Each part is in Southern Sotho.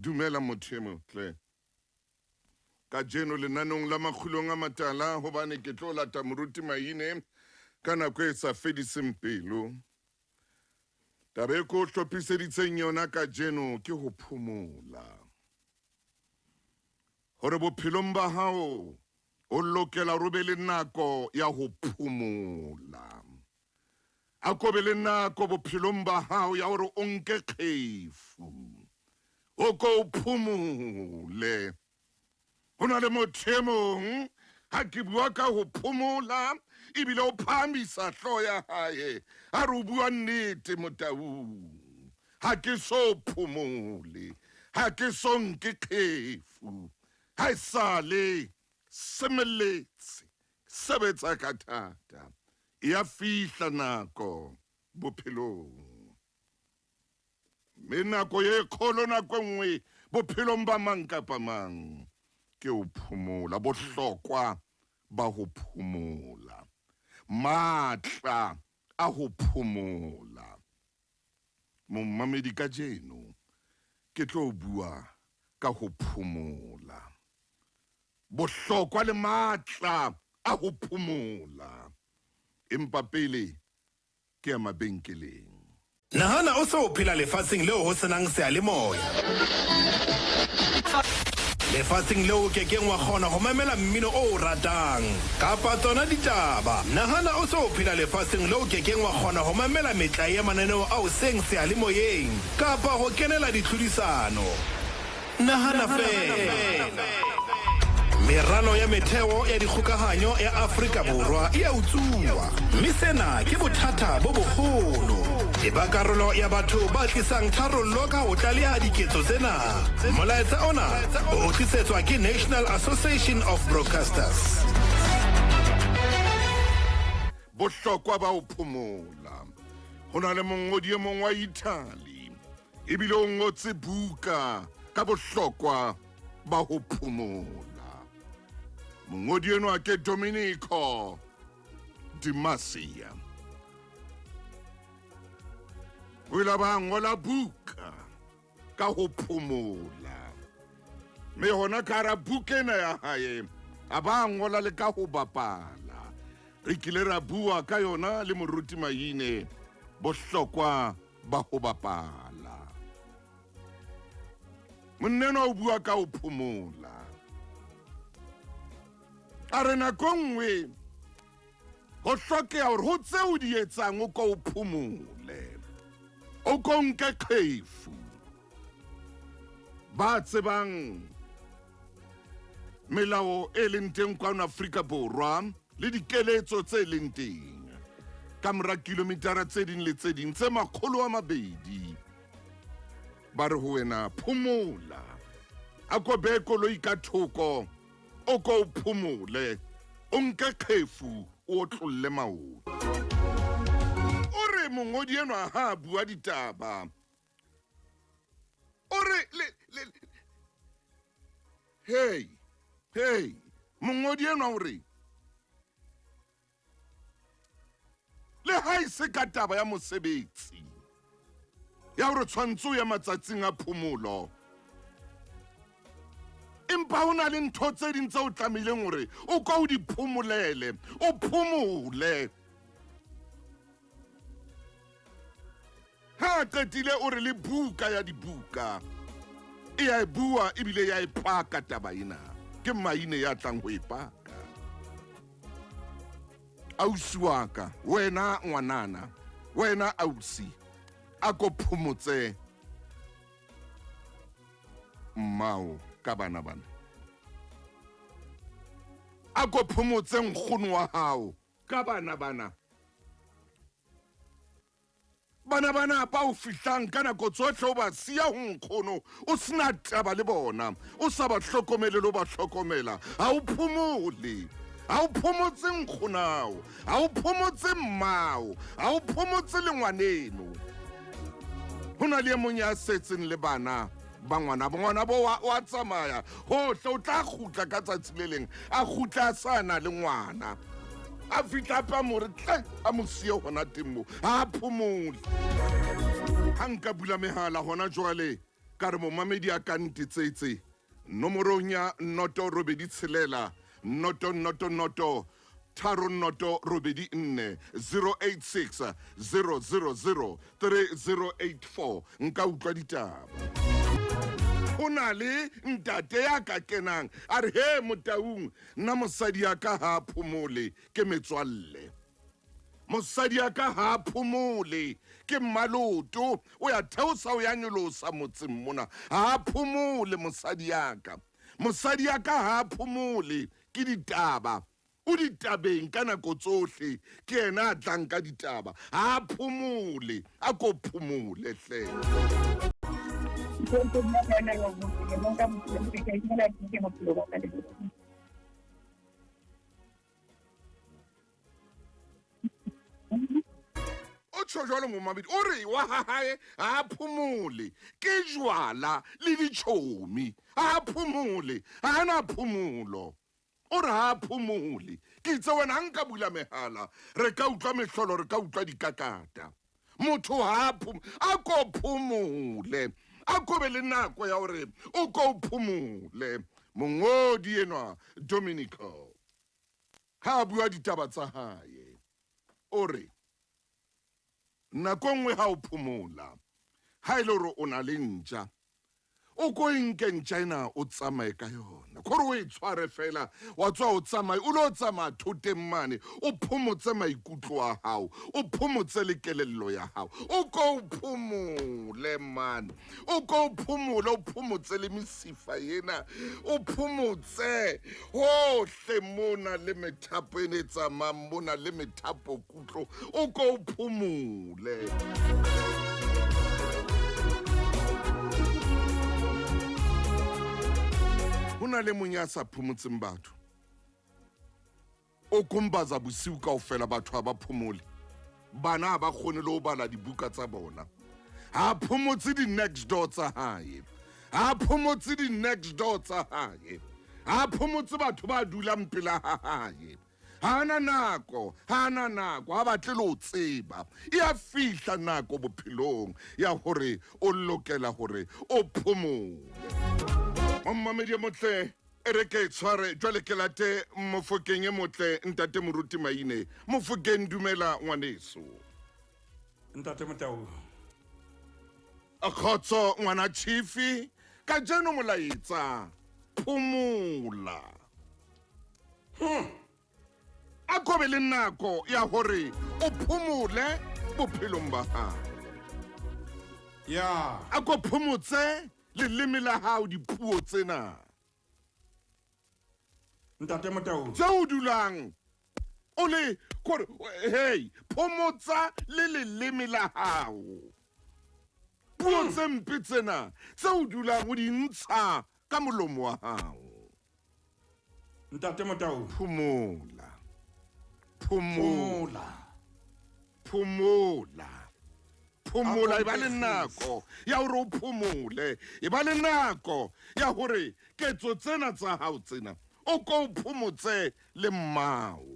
Dumela motho e motle. Kajeno lenaneong la Makgulong a Matala hobane ke tlo lata Moruti Maine ka nako e sa fediseng pelo. Taba e ko hlophiseditseng yona kajeno ke ho phomola. Hore bophelong ba hao o lokela hore o be le nako ya ho phomola. A ko be le nako bophelong ba hao ya hore o nke kgefu, o ko o phomole. Ho na le motho e mong ha ke bua ka ho phomola ebile o phahamisa hlooho ya hae a re o bua nnete Motaung, ha ke so phomole, ha ke so nke kgefu, ha esale semelletse Sebetsa ka thata. E a fihla nako bophelong. Mme nako ye kgolo nako e nngwe bophelong ba mang kapa mang ke ho phomola. Bohlokwa ba ho phomola. Matla a ho phomola. Momamedi kajeno ke tlo bua ka ho phomola. Bohlokwa le matla a ho phomola. Empa pele ke ya mabenkeleng. Nahana o se o phela lefatsheng leo ho se nang seyalemoya. Lefatsheng leo o ke keng wa kgona ho mamela mmino o o ratang kapa tsona ditaba. Nahana o se o phela lefatsheng leo o ke keng wa kgona ho mamela metlae ya mananeo a hoseng seyalemoyeng kapa ho kenela ditlhodisano. Nahana feela! Meralo ya metheo ya dikgokahanyo ya Afrika Borwa e a utsuwa, mme sena ke bothata bo boholo. Eba karolo ya batho ba tlisang tharollo ka ho tlaleha diketso tsena. Molaetsa ona o tlisetswa ke National Association of Broadcasters. Bohlokwa ba ho phomola. Ho na le mongodi e mong wa Italy ebile o ngotse buka ka bohlokwa ba ho phomola. Mongodi enwa ke Domenico Di Masia. O ile ba ngola buka ka ho phomola. Mme hona ka hara buka ena ya hae a ba ngola le ka ho bapala. Re kile ra bua ka yona le Moruti Maine bohlokwa ba ho bapala. Monna o bua ka ho phomola. A re nako nngwe ho hlokeha hore ho tse o di etsang o ko o phomole, o ko nke kgefu. Ba tsebang melao e leng teng kwano Afrika Borwa le dikeletso tse leng teng ka mora kilometara tse ding le tse ding tse 200 ba re ho wena phomola, a ko bee koloi ka thoko, o ko o phomole, o nke kgefu, o otlolle maoto. O re mongodi enwa ha a bua ditaba o re le, le, hey hey mongodi enwa o re le ha e se ka taba ya mosebetsi ya hore tshwanetse o ya matsatsing a phomolo empa ho na le ntho tse ding tse o tlamehileng hore o ka o di phomolele o phomole Ha a qetile o re le buka ya dibuka e ya e bua ebile ya e paka taba ena. Ke Maine ya tlang ho e paka. Ausi wa ka, wena ngwanana, wena ausi, a ko phomotse mmao ka bana bana. A ko phomotse nkgono wa hao ka bana bana. Bana bana ba o fihlang ka nako tsohle o ba siya ho nkgono o sena taba le bona, o sa ba hlokomele le o ba hlokomela, ha o phomole. Ha o phomotse nkgonao, ha o phomotse mmao, ha o phomotse le ngwaneno. Ho na le e mong ya setseng le bana ba ngwanabo, ngwanabo wa, wa tsamaya hohle, o tla kgutla ka tsatsi le leng, a kgutla a sa na le ngwana. A fihla hape a mo re tle a mo siye hona teng moo, ha a phomole. Ha nka bula mehala hona jwale, Ka re momamedi a ka ntetsetse nomorong ya 086 000 3084 086 000 3084. Nka utlwa ditaba. Ho na le ntate ya ka kenang a re, he Motaung, nna mosadi ya ka ha phomole ke metswalle. Mosadi ya ka ha phomole ke mmaloto, o ya theosa o ya nyolosa motseng mona. Ha phomole mosadi ya ka. Mosadi ya ka ha phomole ke ditaba. O ditabeng ka nako tsohle, ke yena a tlang ka ditaba. Ha phomole, a ko phomole hle. O tjho jwalo momamedi, o re wa hae ha phomole ke jwala le ditjhomi. Ha phomole, ha na phomolo. O re ha phomole. Ke itse wena ha nka bula mehala, re ka utlwa mehlolo, re ka utlwa dikakata. Motho ha a ko phomole, a ko be le nako ya hore o ko phomole. Mongodi enwa Dominico ha a bua ditaba tsa hae, o re nako nngwe ha o phomola, ha e le hore o na le ntja, o ko nke ntja ena o tsamaye ka yona, kore o e tshware fela, wa tswa o tsamaye, o lo tsamaya thoteng mane, o phomotse maikutlo a hao, o phomotse le kelello ya hao, o ko o phomole mane, o ko o phomole, o phomotse le mesifa ena, o phomotse hohle mona le methapo ena e tsamayang mona le methapo kutlo, o ko o phomole. Ho na le mong ya sa phomotseng batho, o kombaza bosiu kaofela, batho ha ba phomole, bana ha ba kgone le ho bala dibuka tsa bona. Ha phomotse di-next door tsa hae, ha phomotse di-next door tsa hae, ha phomotse batho ba dulang pela ha hae. Ha na nako, ha na nako, ha batle le ho tseba. E a fihla nako bophelong ya hore o lokela hore o phomole. Momamedi e motle, e re ke tshware jwale ke late Mofokeng e motle, ntate Moruti Maine. Mofokeng, dumela ngwaneso. Ntate Motau. Kgotso ngwana Chifi, kajeno molaetsa phomola. A ko be le nako ya hore o phomole bophelong ba hao. Ya. A ko phomotse leleme la hao dipuo tsena. Ntate Motau. Tseo dulang o le kore, hey, phomotsa le leleme la hao. Puo tse mpe tsena tseo dulang o di ntsha ka molomo wa hao. Ntate Motau. Phomola. Phomola. Phomola. Phomola, e ba le nako ya hore o phomole, e ba le nako ya hore ketso tsena tsa hao tsena o ko o phomotse le mmao.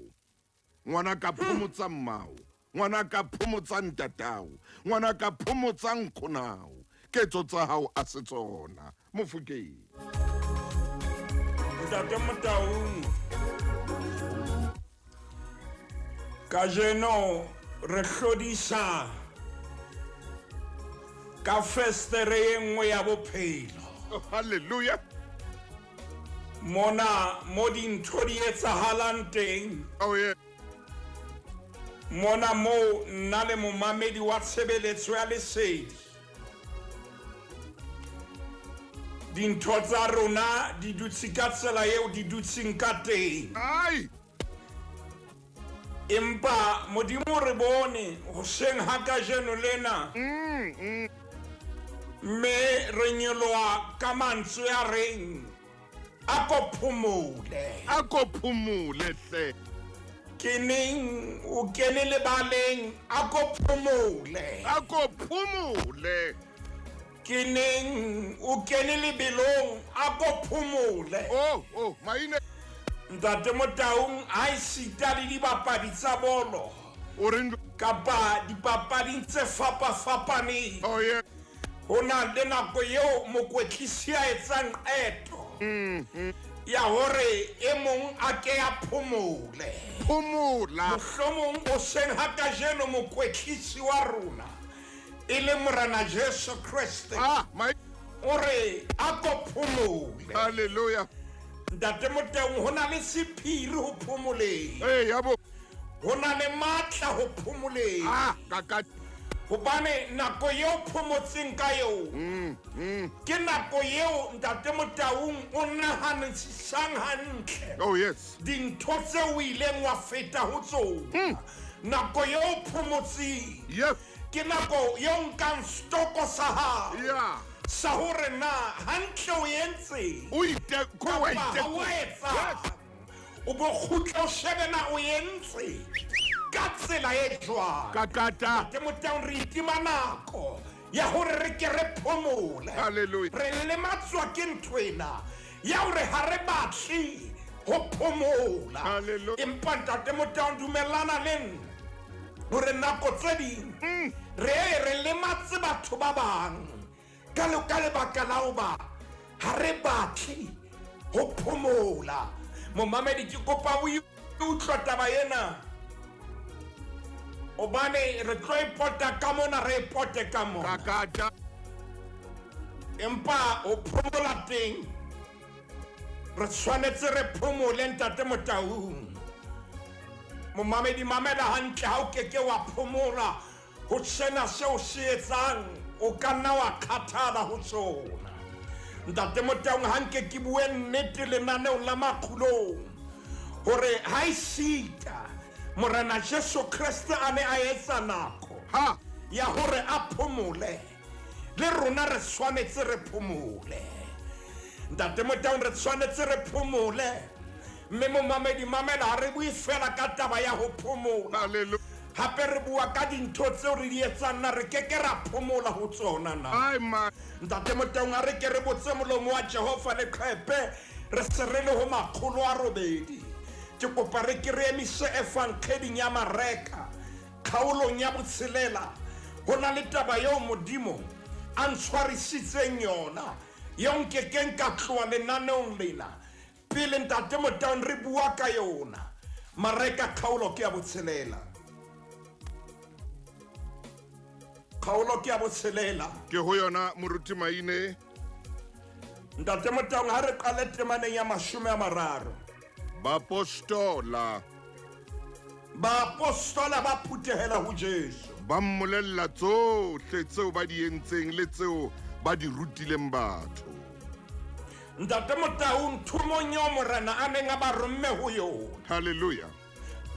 Ngwana ka phomotsa mmao, ngwana ka phomotsa ntatao, ngwana ka phomotsa nkgonao. Ketso tsa hao a se tsona. Mofokeng. Ntate Motaung, kajeno re hlodisa ka festere e nngwe ya bophelo. Oh, hallelujah. Mona mo dintho di etsahalang teng. Oh yeah. Mona mo nna le momamedi wa tshebeletso ya lesedi. Dintho tsa rona di dutse ka tsela eo di dutseng ka teng. Ai. Empa Modimo re bone hoseng ha kajeno lena. Mme re nyoloha ka mantswe a reng, a ko phomole. A ko phomole hle. Ke neng o kene lebaleng, a ko phomole. A ko phomole. Ke neng o kene lebelong, a ko phomole. Oh, oh, Maine. Ntate Motaung, ha esita le dibapadi tsa bolo. O reng? Kapa dipapading tse fapafapaneng. Oh, yeah. Ho na le nako eo mokwetlisi a etsang qeto ya hore e mong a ke a phomole. Phomola. Mohlomong hoseng ha kajeno mokwetlisi wa rona e le Morena Jesu Kreste Ah, my o re a ko phomole. Hallelujah. Ntate Motaung, ho na le sephiri ho phomoleng. Ee, ya bo. Ho na le matla ho phomoleng. Ah, ka ka. Hobane nako eo phomotseng ka eo ke nako eo Ntate Motaung o nahanisisang hantle. Oh yes. Dintho tseo o ileng wa feta ho tsona. Nako eo phomotseng. Yep. Ke nako eo nkang stoko sa hao. Yeah. Sa hore na hantle o entseng. O ite ko wa Kapa ite. ha wa etsang. O bo kgutla o shebe na o entse ka tsela e jwang. Ka kata. Ntate Motaung, re itima nako ya hore re ke re phomole. Hallelujah. Re lematswa ke ntho ena ya hore ha re batle ho phomola. Hallelujah. Empa Ntate Motaung, dumellana le nna hore nako tse ding re re lematse batho ba bang ka lebaka la hoba ha re batle ho phomola. Momamedi, ke kopa o utlwa taba ena hobane re tlo e pota ka mona, re e pote ka mona. Kakata. Empa ho phomola teng re tshwanetse re phomole Ntate Motaung. Momamedi, mamela hantle, ha o keke wa phomola ho sena seo se etsang, o ka nna wa kgathala ho tsona. Ntate Motaung, ha nke ke bue nnete lenaneong la Makgulong hore ha esita Morena Jesu Kreste a ne a etsa nako Ha. ya hore a phomole, le rona re tshwanetse re phomole. Ntate Motaung, re tshwanetse re phomole. Mme momamedi, mamela, ha re bue fela ka taba ya ho phomola. Hallelujah. Hape re bua ka dintho tseo re di etsang, na re keke ra phomola ho tsona na. Ai ma. Ntate Motaung, a re ke re botse molomo wa Jehova leqhepe, re se re le ho 800. Ke kopa re ke re emise evangeling ya Mareka kgaolong ya 6. Ho na le taba eo Modimo a ntshwarisitseng yona, eo nkekeng ka tloha lenaneong lena pele Ntate Motaung re bua ka yona. Mareka kgaolo ke ya 6. Kgaolo ke ya 6. Ke ho yona Moruti Maine. Ntate Motaung, ha re qale temaneng ya 30. Baapostola. Baapostola ba phuthehela ho Jesu. Ba mmolella tsohle tseo ba di entseng le tseo ba di rutileng batho. Ntate Motaung, thomong eo Morena a neng a ba romme ho yona. Hallelujah.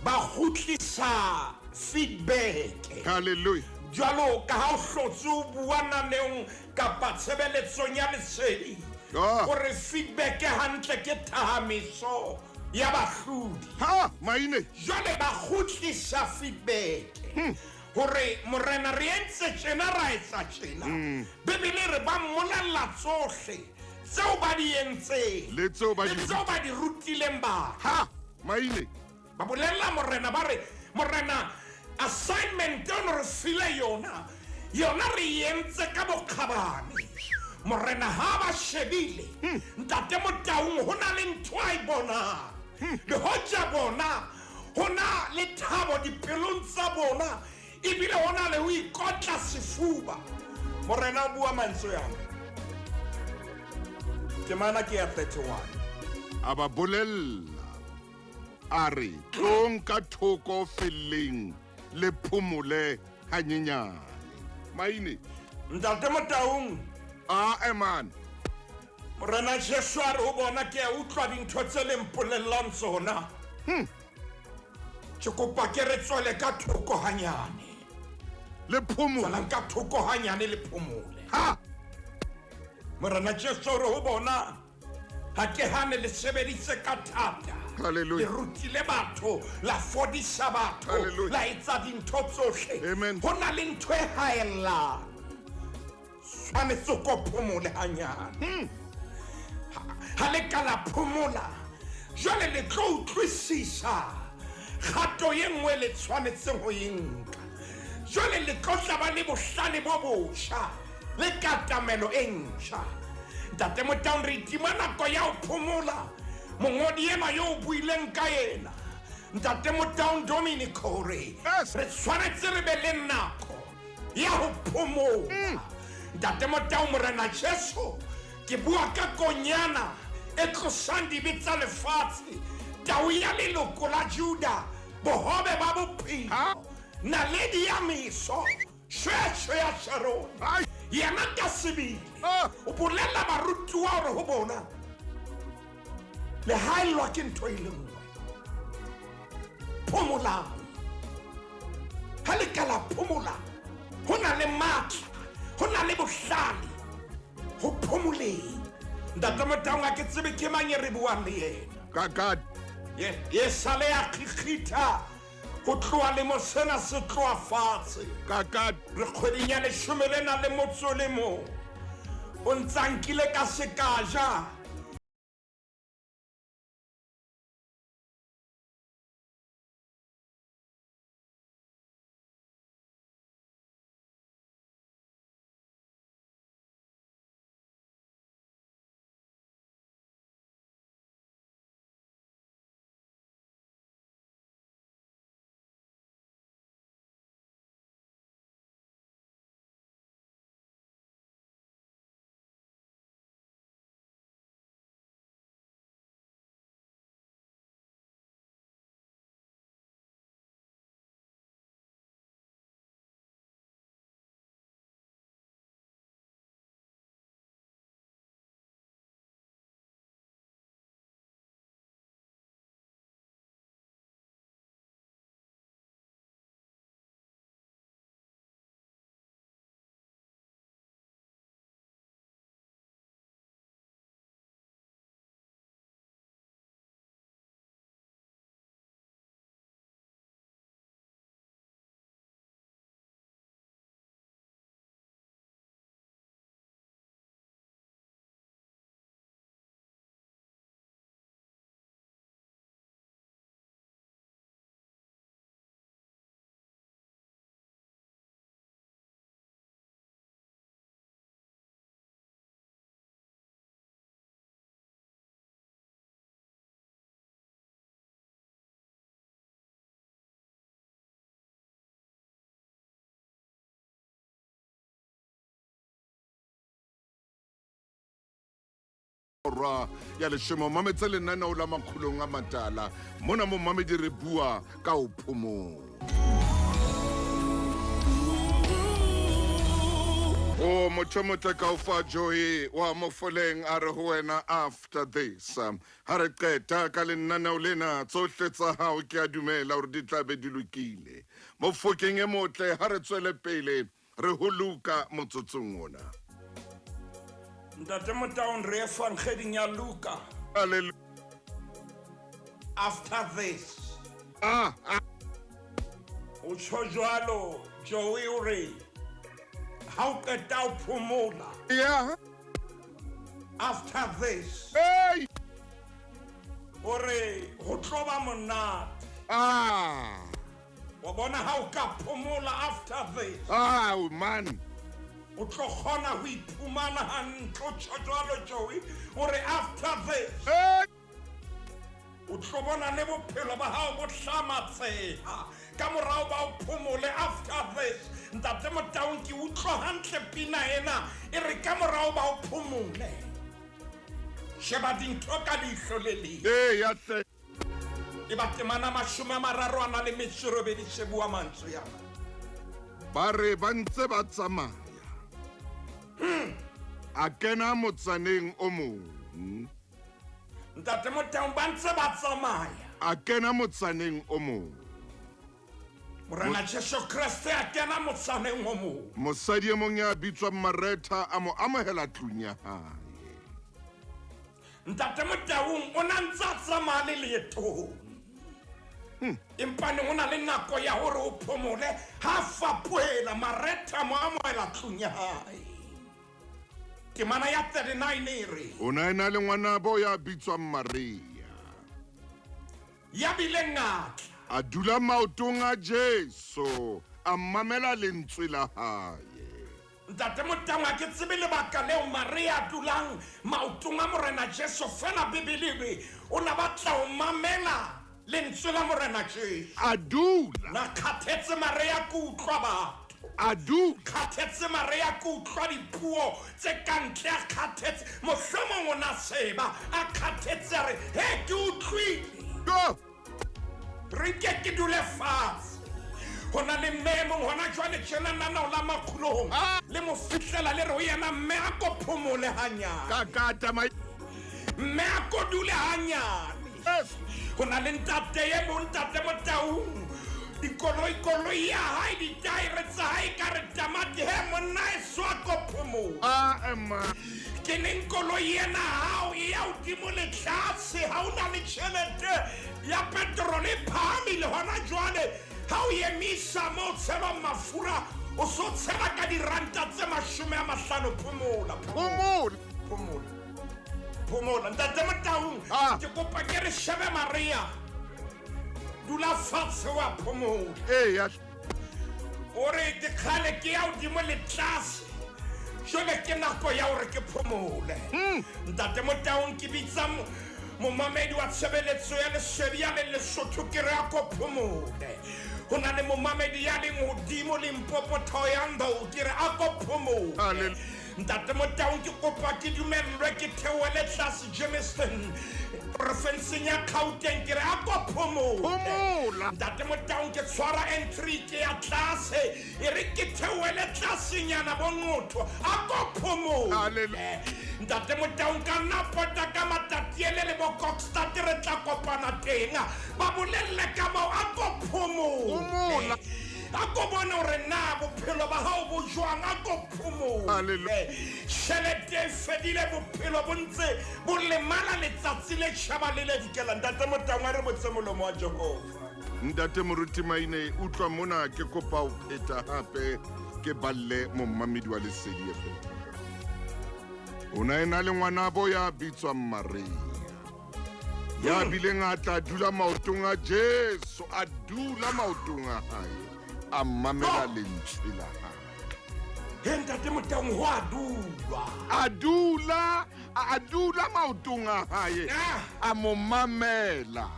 Ba kgutlisa feedback. Hallelujah. Jwalo ka ha o hlotse o bua naneong kapa tshebeletsong ya lesedi. Ah. Hore feedback hantle ke thahamiso ya bahlodi. Ha, Maine. Jwale ba kgutlisa feedback. Hore Morena re entse tjena, ra etsa tjena. Bibele re ba mmolella tsohle tseo ba di entseng Le tseo ba le di tseo ba di rutileng batho. Ha, Maine. Ba bolella Morena, ba re Morena, assignment eo re file yona, yona re e entse ka bokgabane. Morena ha ba shebile, Ntate Motaung, ho na le ntho a e bonang. Le hoja bona ho na le thabo dipelong tsa bona, ebile ho na le ho ikotla sefuba. Morena o bua mantswe ana. Temana ke ya 31. A ba bolella a re tlong ka thoko felleng le phomole hanyenyane. Maine. Ntate Motaung. A eman. Morena Jesu a re ho bona, ke a utlwa dintho tse le mpolellang tsona. Ke kopa ke re tswele ka thoko hanyane. Le phomole. Tswelang ka thoko hanyane le phomole. Ha. Morena Jesu a re ho bona, ha ke hane le sebeditse ka thata. Hallelujah. Le rutile batho, la fodisa batho, Hallelujah. la etsa dintho tsohle. Amen. Ho na le ntho e haellang. Tshwanetse ko phomole hanyane. Ha le ka la phomola, jwale le tlo utlwisisa kgato e nngwe le tshwanetseng ho e nka. Jwale le tlo tla ba le bohlale bo botjha Le katamelo e ntjha. Ntate Motaung, re itima nako ya ho phomola. Mongodi enwa yo o buileng ka yena, Ntate Motaung Dominic, hore re tshwanetse re be le nako ya ho phomola. Ntate Motaung, Morena Jesu, ke bua ka konyana e tlosang dibe tsa lefatshe, tau ya leloko la Juda, bohobe ba bophelo, naledi ya meso, shweshwe ya Sharone. Yena ka sebele o bolella barutuwa hore ho bona le haellwa ke ntho e le nngwe, phomolang. Ha le ka la phomola, ho na le matla, ho na le bohlale ho phomoleng. Ntate Motaung, ha ke tsebe ke mang e re buang le yena. Ka Ye sale ya kgikgitha ho tloha lemo sena se tloha fatshe. Ka Re kgweding ya leshome lena le motso le mong. O ntsa nkile ka sekaja. Ra ya leshome, mametse lenaneo la Makgulong a Matala. Mona mo mamedi re bua ka ho phomola. O motho motle ka o fa Joey wa Mofoleng a re ho wena after this. Ha re qeta ka lenaneo lena, tsohle tsa hao ke a dumela hore di tla be di lokile. Mofokeng e motle, ha re tswele pele re ho Luka motsotsong ona. Ntate Motaung, re evangeling ya Luka. Hallelujah. After this. O tjho jwalo, Joey o re, ha o qeta ho phomola. Yeah. After this. Hey. O re, ho tlo ba monate. Wa bona ha o ka phomola after this. Ah, man. O tlo kgona ho iphumana hantle, o tjho jwalo, Joey. O re after this. Hey. O tlo bona le bophelo ba hao bo hlamatseha. Ka morao ba o phomole after this. Ntate Motaung, ke utlwa hantle pina ena e re ka morao ba o phomole. Sheba dintho ka leihlo le leng. Ee, ya hle. E ba temana 38 se bua mantswe yana. Ba re ba ntse ba tsamaya. A kena motsaneng o mong. Ntate Motaung, ba ntse ba tsamaya. A kena motsaneng o mong. Morena Jesu Kreste a kena motsaneng o mong. Mosadi e mong ya bitswang Maretha a mo amohela tlung ya hae. Ntate Motaung o na ntse a tsamaya le leetong. Empa ne ho na le nako ya hore o phomole, ha fapohela Maretha mo amohela tlung ya hae. Temana ya 39 e re, O na ena le ngwanabo ya bitswang Maria. Ya bileng ngata. A dula maotong a Jesu, a mamela lentswe la hae. Ntate Motaung, ha ke tsebe lebaka leo Maria a dulang maotong a Morena Jesu, fela Bibele o na batla ho mamela lentswe la Morena Jesu. A dula. Na kgathetse Maria ke utlwa batho. A dula. Kgathetse Maria ke utlwa dipuo tse ka ntle, a kgathetse. Mohlomong o na seba, a kgathetse a re, he ke utlwile. Go. Re nke ke dule fatshe. Ho na le mme e mong hona jwale tjena nanao la Makgolong. Le mo fihlela le re ho yena, mme a ko phomole hanyane. Ka kata ma- Mme a ko dule hanyane. Yes. Ho na le ntate e mong, ntate Motaung. Dikoloi, koloi ya hae, ditaere tsa hae ka re tamati, he monna e swa ko phomole. Ah, emma. Ke neng koloi ena hao e ya hodimo le tlase, ha o na le tjhelete ya petrol e phahamile hona jwale. Ha o emisa mo tshelwang mafura, o so tshela ka diranta tse 50. Phomola, Phomola. phomola, phomola. Ntate Motaung, Ah. ke kopa ke re shebe Maria. Dula fatshe wa phomola. Eya. O re ke kgale ke ya hodimo le tlase, jwale ke nako ya hore ke phomole. Ntate Motaung, ke bitsa momamedi wa tshebeletso ya Lesedi ya leng Lesotho, ke re a ko phomole. Ho na le momamedi ya leng hodimo Limpopo, Thohoyandou, ke re a ko phomole. Hallelujah. Ntate Motaung, ke kopa ke dumellwe ke theohele tlase Germiston, porofenseng ya Gauteng, ke re a ko phomole. Phomola. Ntate Motaung, ke tshwara entry ke ya tlase, e re ke theohele tlasenyana bo Nquthu, a ko phomole. Hallelujah. Ntate Motaung, ka nna pota ka Matatiele le bo Kokstad, re tla kopana teng, ba bolelle ka moo, a ko phomole. Phomola. A ko bone hore na bophelo ba hao bo jwang, a ko phomole. Hallelujah. Tjhelete e fedile, bophelo bo ntse bo lemala letsatsi le tjhaba le le dikela. Ntate Motaung, a re botse molomo wa Jehova. Ntate Moruti Maine, utlwa mona, ke kopa ho pheta hape ke balle momamedi wa Lesedi FM. O na ena le ngwanabo ya bitswang Maria, ya bileng a tla dula maotong a Jesu, a dula maotong a hae, a mamela lentswe la hae. He Ntate Motaung, ho a dulwa. A dula, a dula maotong a hae, Ah. a mo mamela.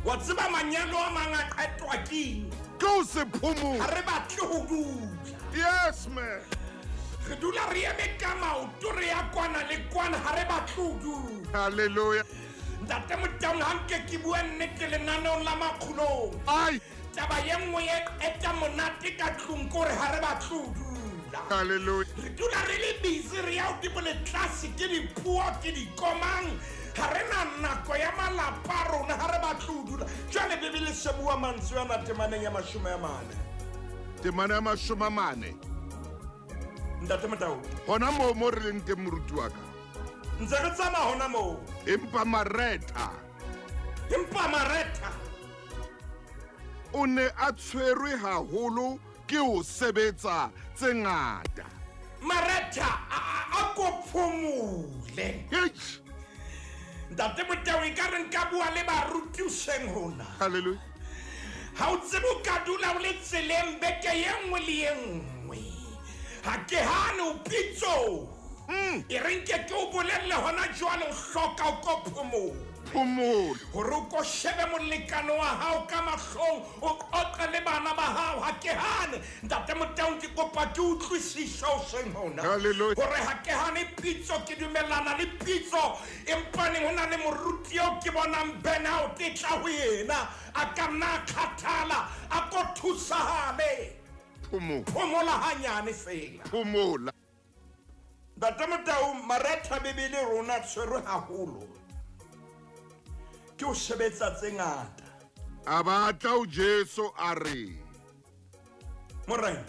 Wa tseba manyalo a mang a qetwa keng? Ke ho se phomole. Ha re batle ho dula. Yes, man. Re dula re eme ka maoto, re ya kwana le kwana, ha re batle ho dula. Hallelujah. Ntate Motaung, ha nke ke bua nnete lenaneong la Makgolong. Ai. Taba ye nngwe e qeta monate ka tlung ke hore ha re batle ho dula. Hallelujah. Re dula re le busy, re ya hodimo le tlase, ke dipuo, ke dikomang. Ha re na nako ya malapa a rona, ha re batle ho dula. Jwale Bibele se bua mantswe ana temaneng ya 40. Temana ya 40. Ntate Motaung. Hona moo mo re leng teng, moruti wa ka. Ntse re tsamaya hona moo. Empa Maretha. Empa Maretha. O ne a tshwerwe haholo ke ho sebetsa tse ngata. Maretha a ko phomole. Eish. Ntate Motaung, e ka re nka bua le baruti hoseng hona. Hallelujah. Ha o tsebe o ka dula o le tseleng beke ye nngwe le ye nngwe. Ha ke hane o pitso. E re nke ke o bolelle hona jwale, o hloka o ko phomole. Phomole. Hore o ko shebe molekane wa hao ka mahlong, o qoqe le bana ba hao. Ha ke hane. Ntate Motaung, ke kopa ke utlwisise hoseng hona. Hallelujah. Hore ha ke hane pitso, ke dumellana le pitso. Empa neng ho na le moruti eo ke bonang burnout e tla ho yena, a ka nna a kgathala, a ko thusahale. Phomola. Phomola hanyane feela. Phomola. Ntate Motaung, Maretha Bibele rona tshwerwe haholo ke ho sebetsa tse ngata. A batla ho Jesu a re, Morena,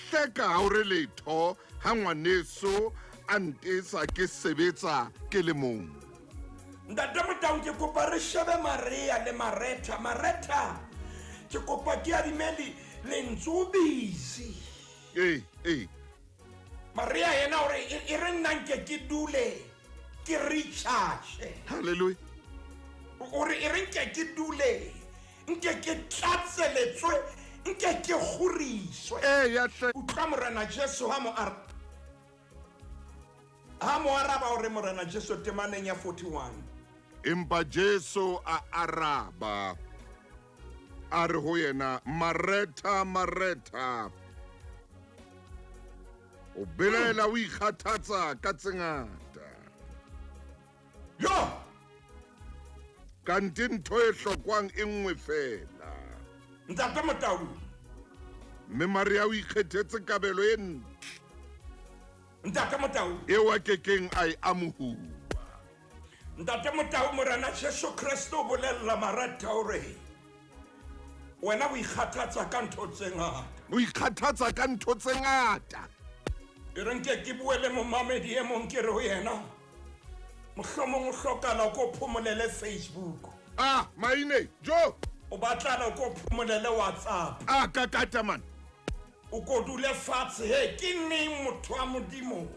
hleka ha o re letho ha ngwaneso a ntesa ke sebetsa ke le mong. Ntate Motaung, ke kopa re shebe Maria le Maretha. Maretha, ke kopa ke adime lentswe, o busy. Ee, ee. Maria yena o re, e re nna nke ke dule ke recharge. Hallelujah. O re, e re nke ke dule, nke ke tlatse letswe Nke ke kgoriswe. Eya hle. Utlwa Morena Jesu ha mo araba hore Morena Jesu temaneng ya 41. Empa Jesu a araba a re ho yena, Maretha, Maretha, o belaela o ikgathatsa ka tse ngata. Yo! Kante ntho e hlokwang e nngwe fela. Ntate Motau. Mme Maria o ikgethetse kabelo e ntle. Ntate Motau. Eo a kekeng a e amohuwa. Ntate Motau, Morena Jesu Kreste o bolella Maretha hore wena o ikgathatsa ka ntho tse ngata. O ikgathatsa ka ntho tse ngata. E re nke ke bue le momamedi e mong ke re ho yena, mohlomong o hlokala ko phomolele Facebook. Ah, Maine, jo. O batlana ko phomolele WhatsApp. Ah, kakata man. O ko dule fatshe, he ke neng motho wa Modimo?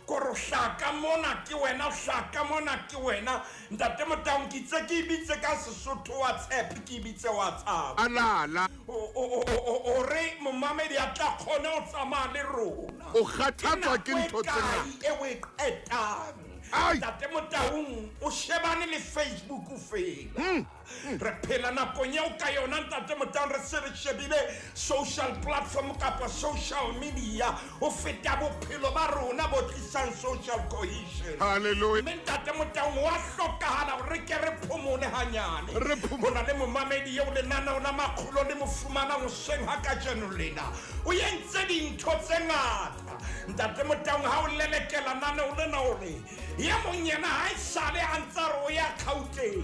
Kore o hlaka mona ke wena, o hlaka mona ke wena. Ntate Motaung, ke itse ke e bitse ka Sesotho WhatsApp, ke e bitse WhatsApp. Alala. O re momamedi a tla kgone ho tsamaya le rona. O kgathatswa ke ntho tse ngata. E o e qetang. Ntate Motaung, o shebane le Facebook fela. Re phela nakong eo ka yona Ntate Motaung re se re shebile social platform kapa social media ho feta bophelo ba rona bo tlisang social cohesion. Hallelujah. Mme Ntate Motaung wa hlokahala hore ke re phomole hanyane. Ho na le momamedi eo lenaneo la makgolo le mo fumanang hoseng ha kajeno lena. O entse dintho tse ngata. Ntate Motaung ha o lelekela naneo lena hore ye mong yena ha e sale a ntsa re o ya Gauteng.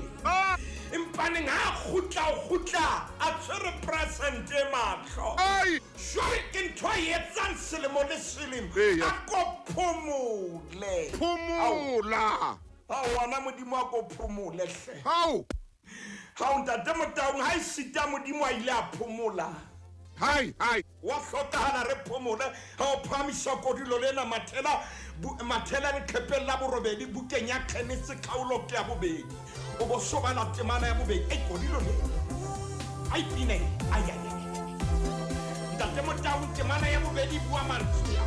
Empaneng ha kgutla a tshwere present e mahlo. Jwale ke ntho a etsang selemo le selemo. A ko phomole. Phomola. Ha wona Modimo a ko phomole hle. Hao. Ha Ntate Motaung ha e sita Modimo a ile a phomola. Hai hai. Wa hlokahala re phomole ha o phahamisa kodilo lena mathela mathela leqhepeng la borobedi bukeng ya Genese kgaolo ke ya bobedi. O bo sobala temana ya bobedi. Ei kodilo le. Ai pine. Ai ai. Ntate Motaung temana ya bobedi bua mantswe.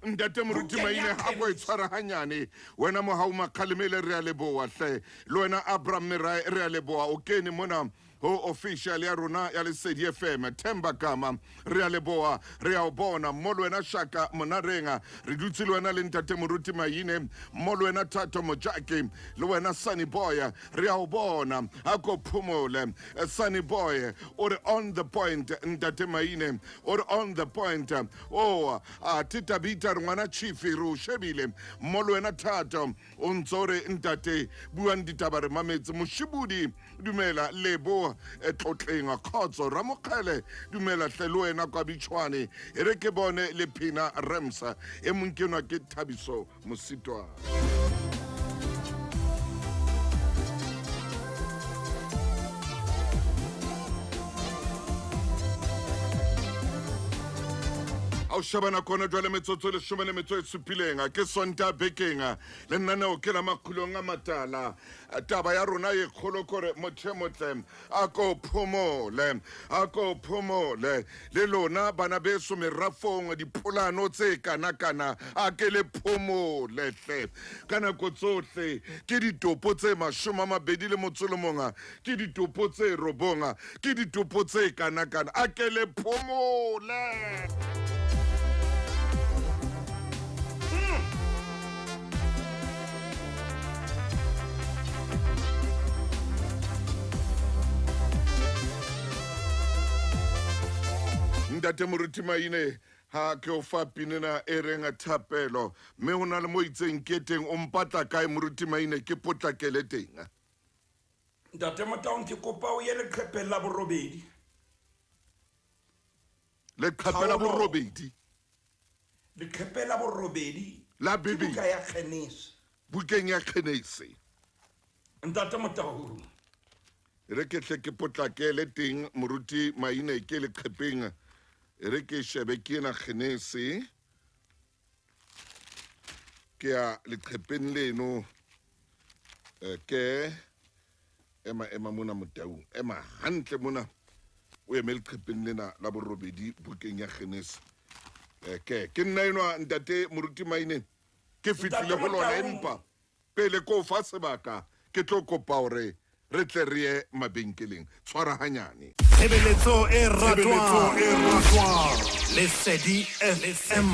Ntate Moruti Maine ha go e tshwara hanyane wena mohau makgalemele re a leboha hle le wena Abraham Merae re a leboha o kene mona ho official ya rona ya Lesedi FM Themba Kama re a leboha re a o bona mo le wena Shaka Monarenga re dutse le wena le Ntate Moruti Maine mo le wena Thato Mojake le wena Sunny Boy re a o bona a ko phomole Sunny Boy o re on the point Ntate Maine o re on the point o a Tita Bita re ngwana Chief re o shebile mo le wena Thato o ntso re ntate buang ditaba re mametse Moshibudi dumela lebo tlotleng khotso Ramokgele dumela hle le wena kwa Bitshwane e re ke bone le Phina Ramsa e mong ke nwa ke Thabiso Mositwa. O shebana kona jwale metsotso 17 ke Sonta bekeng le nnaneo ke la makgulong a matala taba ya rona e kgolo kore motho motle a ko phomole le lona bana beso merafong dipolano tse kana kana a ke le phomole hle ka nako tsohle ke ditopo tse 21 ke ditopo tse 9 ke ditopo tse kana kana a ke le phomole. Ntate Moruti Maine ha ke o fa pinena e reng thapelo mme ho na le mo itseng ke teng o mpatla kae Moruti Maine ke potlakele teng. Ntate Motaung ke kopa o ye leqhepeng la borobedi. Leqhepe la borobedi. Leqhepe la borobedi la Bibele. Buka ya Genese. Bukeng ya Genese. Ntate Motaung re ke tle ke potlakele teng Moruti Maine ke leqhepeng re ke shebe ke ena Genese ke ya leqhepeng leno ke ema mona Motaung ema hantle mona O eme leqhepeng lena la borobedi bukeng ya Genesi. Ke ke nna enwa ntate Moruti Maine ke fihlile Ntate ho lona Motaung. empa pele ko fa sebaka ke tlo kopa hore re tle re ye mabenkeleng tshwara hanyane. Tshebeletso e ratwang Lesedi FM.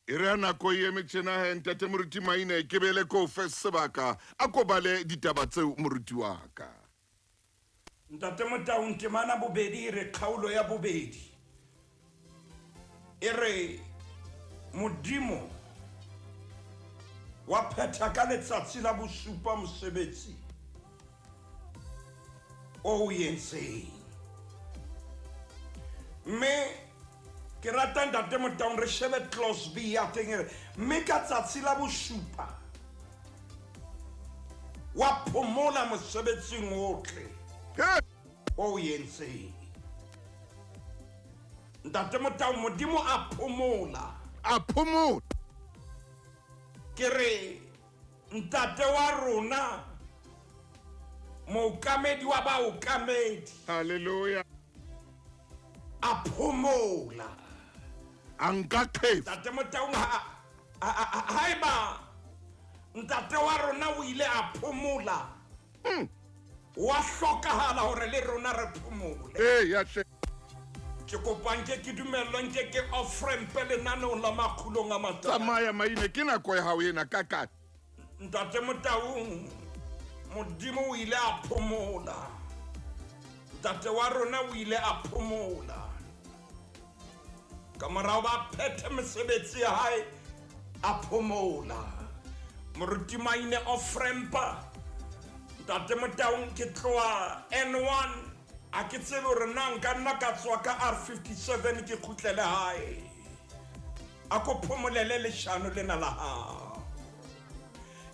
E re ha nako e eme tjena he ntate Moruti Maine ke bele ko fe sebaka a ko bale ditaba tseo moruti wa ka. Ntate Motaung, temana bobedi e re kgaolo ya bobedi e re Modimo wa phetha ka letsatsi la bosupa mosebetsi o o entseng. Mme ke rata ntate Motaung re shebe clause B ya teng e re mme ka tsatsi la bosupa wa phomola mosebetsing otlhe He! o o entseng. Ntate Motaung, Modimo a phomola. A phomola. Ke re ntate wa rona mookamedi wa baokamedi Hallelujah. a phomola. A nka kgefu. Ntate Motaung, haeba ntate wa rona o ile a phomola, wa hlokahala hore le rona re phomole. Ee, ya hle. Ke kopa nke ke dumellwe nke ke off-rampe lenaneong la makgulong a matala. Tsamaya Maine, ke nako ya hao ena ka ka. Ntate Motaung, Modimo o ile a phomola. Ntate wa rona o ile a phomola. Ka morao ba phethe mesebetsi ya hae, a phomola. Moruti Maine off-rampa. Ntate Motaung, ke tloha N1, a ke tsebe hore na nka nna ka tswa ka R57 ke kgutlele hae. A ko phomolele leshano lena la hao.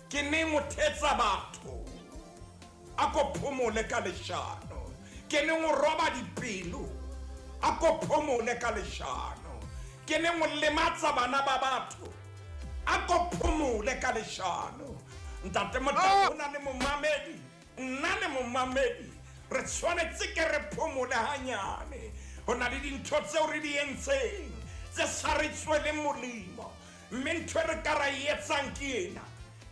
Ke neng o thetsa batho? A ko phomole ka leshano. Ke neng o roba dipelo? A ko phomole ka leshano. Ke neng o lematsa bana ba batho? A ko phomole ka leshano. Ntate Motaung, ho na le momamedi, nna le momamedi re tshwanetse ke re phomole hanyane. Ho na le dintho tseo re di entseng tse sa re tsweleng molemo, mme ntho e re ka ra e etsang ke ena,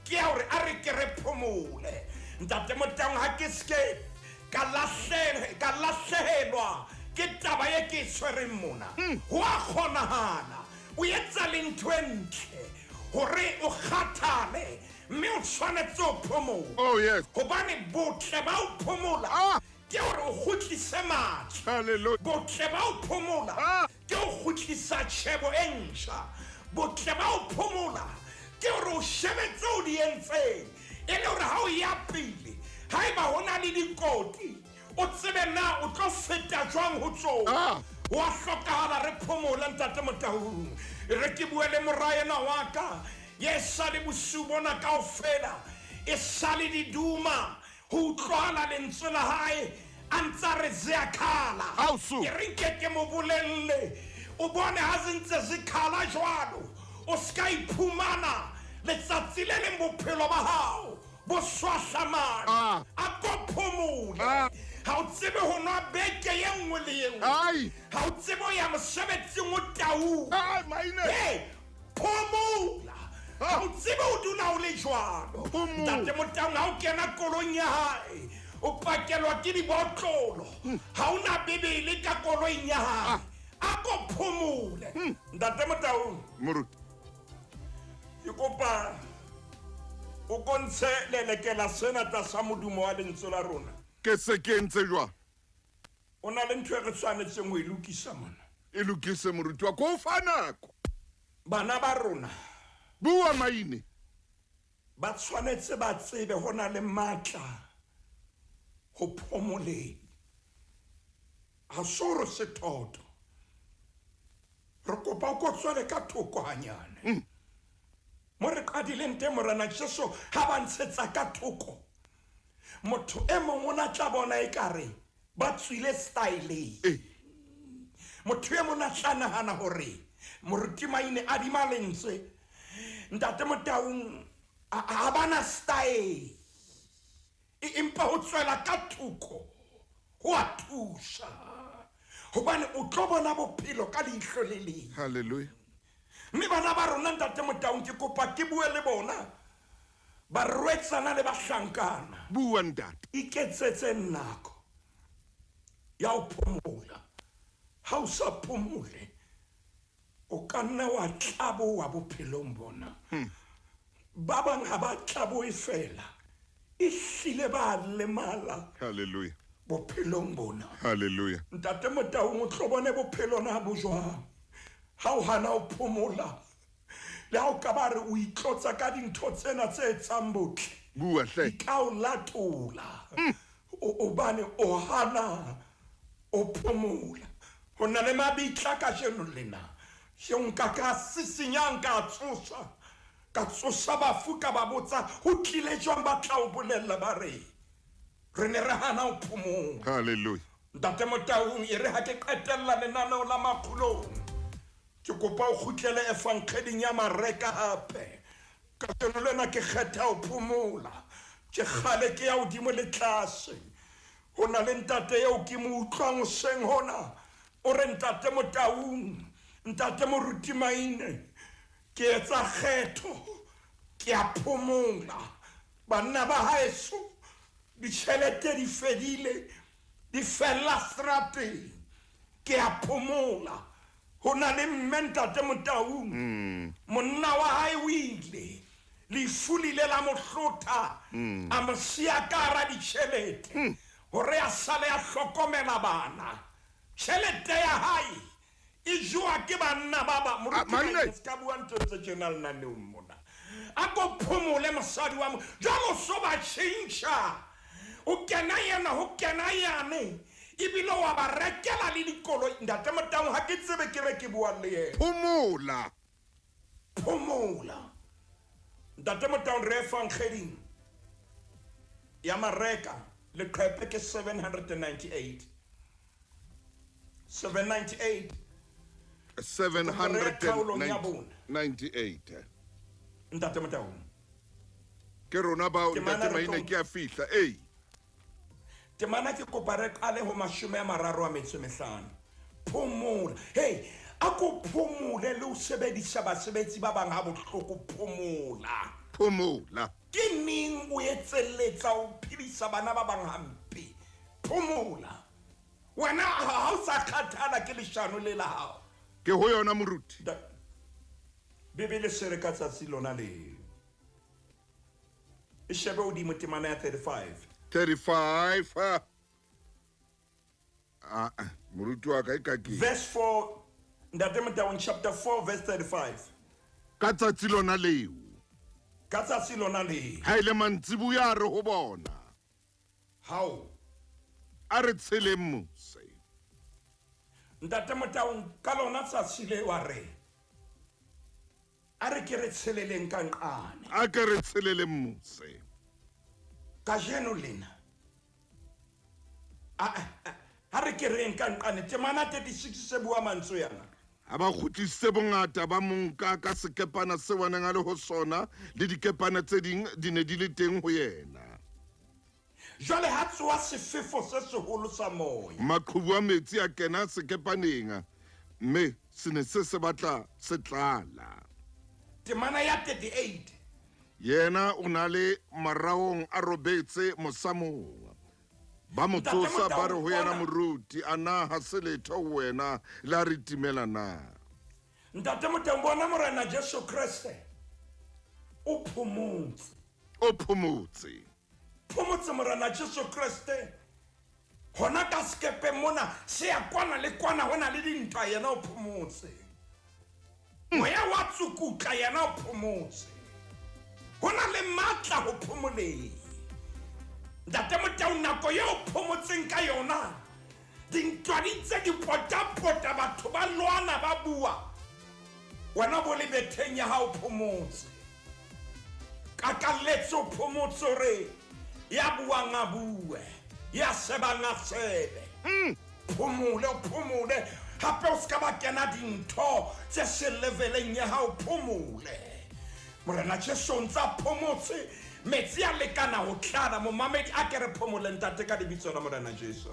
ke ya hore a re ke re phomole. Ntate Motaung, ha ke ske ka lahlehelwa ke taba e ke e tshwereng mona, ho a kgonahala o etsa le ntho e ntle hore o kgathale, mme o tshwanetse ho phomola. Oh, yes. Hobane botle ba ho phomola ke hore o kgutlise matla. Hallelujah. Botle ba ho phomola ke ho kgutlisa tjhebo e ntjha. Botle ba ho phomola ke hore o shebe tseo di entseng, e le hore ha o ya pele, haeba ho na le dikoti, o tsebe na o tlo feta jwang ho tsona. Wa hlokahala re phomole ntate Motaung. Re ke bue le mora ena wa ka, ye sale bosiu bona kaofela, e sale di duma ho utlwahala lentswe la hae a ntsa re ziyakhala. Ausu. Ke re nke ke mo bolelle, o bone ha se ntse se khala jwalo, o ska iphumana letsatsi le leng bophelo ba hao bo swahlamane. A ko phomole. Ha o tsebe ho nwa beke ye nngwe le ye nngwe. Ai. Ha o tsebe ho ya mosebetsing o taung. Ai, Maine. Hey, phomola. Ha o tsebe ho dula o le jwalo. Phomola. Ntate Motaung, ha o kena koloing ya hae, o pakelwa ke dibotlolo. Ha o na Bibele ka koloing ya hae. A ko phomole. Ntate Motaung. Moruti. Ke kopa o kontshe lelekela sena tlasa modumo wa lentswe la rona. Ke se ke entse jwang? O na le ntho e re tshwanetseng ho e lokisa mona. E lokise moruti wa ko fa nako. Bana ba rona Bua Maine. ba tshwanetse ba tsebe ho na le matla ho phomoleng. Ha se hore sethoto. Re kopa o ko tswele ka thoko hanyane. Mo re qadileng teng Morena Jesu ha ba ntshetsa ka thoko. Motho e mong o na tla bona ekare ba tswile styleng. Motho e mong a tla nahana hore Moruti Maine a dima lentswe. Ntate Motaung ha bana style. Empa ho tswela ka thoko Ho a thusa hobane o tlo bona bophelo ka leihlo le leng. Hallelujah. Mme bana ba rona ntate Motaung, ke kopa ke bue le bona, barwetsana le bahlankana. Bua ntate. Iketsetse nako ya ho phomola. Ha o sa phomole, o ka nna wa tlaboha bophelong bona. Ba bang ha ba tlabohe fela, ehlile ba lemala. Hallelujah. Bophelong bona. Hallelujah. Ntate Motaung, o tlo bone bophelo na bo jwang ha o hana ho phomola. Le ha o ka ba re o itlotsa ka dintho tsena tse etsang botle, Bua hle. di ka o latola. Hobane o hana o phomola. Ho na le mabitla kajeno lena. Ke nka ka sisinyang, ka tsosa. Ka tsosa bafu, ka ba botsa ho tlile jwang, ba tla o bolella ba re re ne re hana ho phomola. Hallelujah. Ntate Motaung, e re ha ke qetella lenaneo la makgolong, ke kopa o kgutlele efankgeding ya Mareka hape. Kajeno lena ke kgetha ho phomola. Ke kgale ke ya hodimo le tlase. Ho na le ntate eo ke mo utlwang hoseng hona. O re ntate Motaung, ntate Moruti Maine, ke etsa kgetho, ke a phomola. Banna ba haeso, ditjhelete di fedile, di fella strateng. Ke a phomola. Ho na le mme ntate Motaung. Monna wa hae o ile, lefu le ile la mo hlotha, a mo siya ka hara ditjhelete hore a sale a hlokomela bana. Tjhelete ya hae e jowa ke banna ba ba Moruti Maine. Se ka bua ntho tse tjena lenaneong mona. A ko phomole mosadi wa mo. Jwale o so ba tjhentjha. O kena yena, ho kena yane. Ebile wa ba rekela le dikoloi. Ntate Motaung, ha ke tsebe ke re ke bua le yena. Phomola. Phomola. Ntate Motaung, re efankgeding ya Mareka, leqephe ke 798. 798. 798. Ntate Motaung. Ke rona bao, Temana ntate re Maine, tlo- ke a fihla. Ei. Temana ke kopa re qale ho 35. Phomola. Hey, a ko phomole le ho sebedisa basebetsi ba bang ha bohloko. Phomola. Phomola. Ke neng o etselletsa ho phedisa bana ba bang hampe? Phomola. Wena ha o sa kgathala ke leshano le la hao. Ke ho yona moruti. Bibele se re ka tsatsi lona leo. E shebe hodimo temana ya 35. 35. Ah, moruti wa ka e ka ke. Verse 4, Ntate Motaung, chapter 4 verse 35. Ka tsatsi lona leo. Ka tsatsi lona leo. Ha ile mantsiboya a re ho bona. Hao. A re tsheleng mose. Ntate Motaung, ka lona tsatsi leo a re, a re ke re tsheleleng ka nqane. A ke re tsheleleng mose. Kajeno lena. A re ke reng ka nqane. Temana 36 se bua mantswe yana. Ha ba kgutlisitse bongata ba monka ka sekepana seo a neng a le ho sona, le dikepana tse ding di ne di le teng ho yena. Jwale ha tsoha sefefo se seholo sa moya. Maqhubu a metsi a kena sekepaneng, mme se ne se se batla se tlala. Temana ya 38. Yena o na le maraong a robetse mosamong. Ba mo Ntate tsosa ba Motaung, re ho yena, bona. moruti, a na ha se letho ho wena le ha re timela na? Ntate Motaung, bona Morena Jesu Kreste o phomotse. O phomotse. Phomotse Morena Jesu Kreste. Hona ka sekepeng mona, se ya kwana le kwana, hona le dintwa, yena o phomotse. Moya wa tsukutla, yena o phomotse. Hona le matla ho phomoleng. Ntate Motaung, nako eo o phomotseng ka yona, dintwa di ntse di potapota, batho ba lwana, ba bua. Wena bo le betheng ya hao phomotse. Kakalletse o phomotse hore ya buang a bue, ya sebang a sebe. Phomole, o phomole. Hape o ska ba kena dintho tse seng leveleng ya hao, phomole. Morena Jesu o ntsa phomotse, metsi a lekana ho tlala. Momamedi a ke re phomole ntate ka lebitso la Morena Jesu.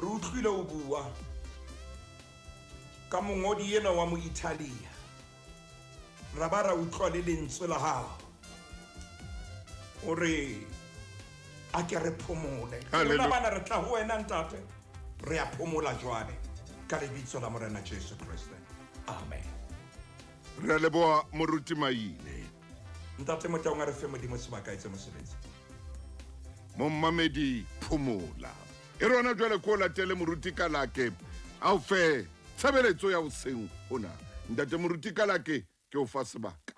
Re utlwile o bua ka mongodi enwa wa Moitalia, ra ba ra utlwa le lentswe la hao o re a ke re phomole. Hallelujah. Rona bana re tla ho wena ntate, re a phomola jwale ka lebitso la Morena Jesu Kriste, amen. Re a leboha moruti Maine. Ntate Motaung, a re fe Modimo sebaka etse mosebetsi. Mommamedi, phomola. E rona jwale ko latele moruti Kalake a o fe tshebeletso ya hoseng hona. Ntate moruti Kalake, ke o fa sebaka.